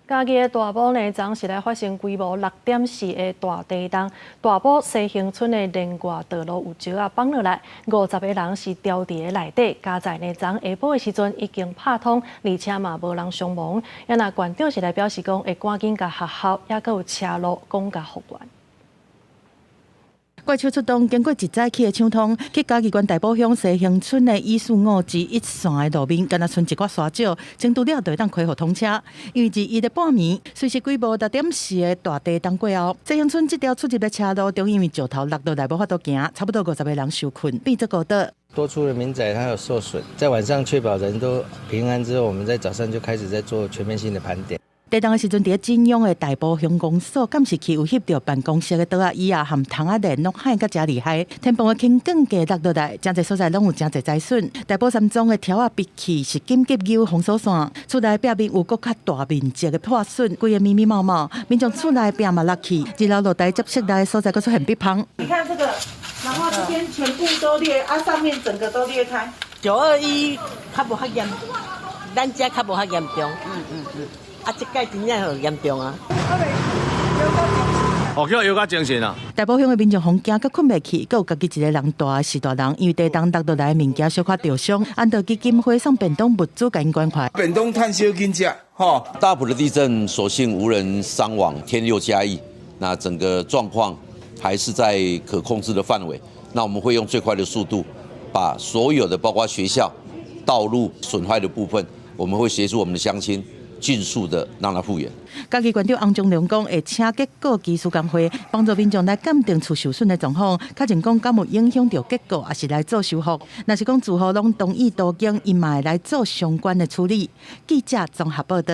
嘉義的大埔呢，昨昏來發生規模6.4的大地動，大埔西興村的連外道路有石仔崩落來，50個人是牢佇咧內底。佳哉呢，昨下晡的時陣已經拍通，而且嘛無人傷亡。啊若縣長是來表示講，會趕緊共學校抑閣有車路講共復原。怪手出動，經過一早起的搶通，去嘉義縣大埔鄉西興村的145之1線的路面，敢若賰一寡沙石，清除了就會當恢復通車。因為21的半暝，隨時規模6.4的大地動過後，西興村這條出入的車路中，因為石頭落落來無法度行，差不多50個人受困，變做孤島。多處的民宅它有受損，在晚上確保人都平安之後，我們在早上就開始在做全面性的盤點。地動的時陣，佇咧真勇的大埔鄉公所監視器有翕著辦公室的桌仔椅仔和窗仔簾攏撼甲誠厲害，天棚的輕鋼架落落來，誠濟所在攏有誠濟災損。大埔三莊的柱仔壁起是緊急扭封鎖線，厝內壁面有閣較大面積的破損，規个密密麻麻。民眾厝內壁嘛落去，二樓露台接室內所在閣出現壁縫。你看這個，然後這邊全部都裂，啊，上面整個都裂開。921較無遐嚴，咱遮較無遐嚴重。啊，這擺真正好嚴重啊！哦，叫搖較精神啊！大埔鄉的民眾予驚閣睏袂去，閣有家己一个人蹛的序大人，因為地動落落來的物件小可著傷，安道基金會送便當物資共𪜶關懷。便當趁小緊食，吼。大埔的地震所幸無人傷亡，天佑嘉義，那整個狀況還是在可控制的範圍。那我們會用最快的速度，把所有的包括學校、道路損壞的部分，我們會協助我們的鄉親，盡速的讓它復原。嘉義縣長洪忠良講，會請結構技師工會幫助民眾來鑑定厝受損的狀況，確認講敢有影響著結構，抑是來做修復。若是講住戶攏同意都更，𪜶嘛會來做相關的處理。記者綜合報道。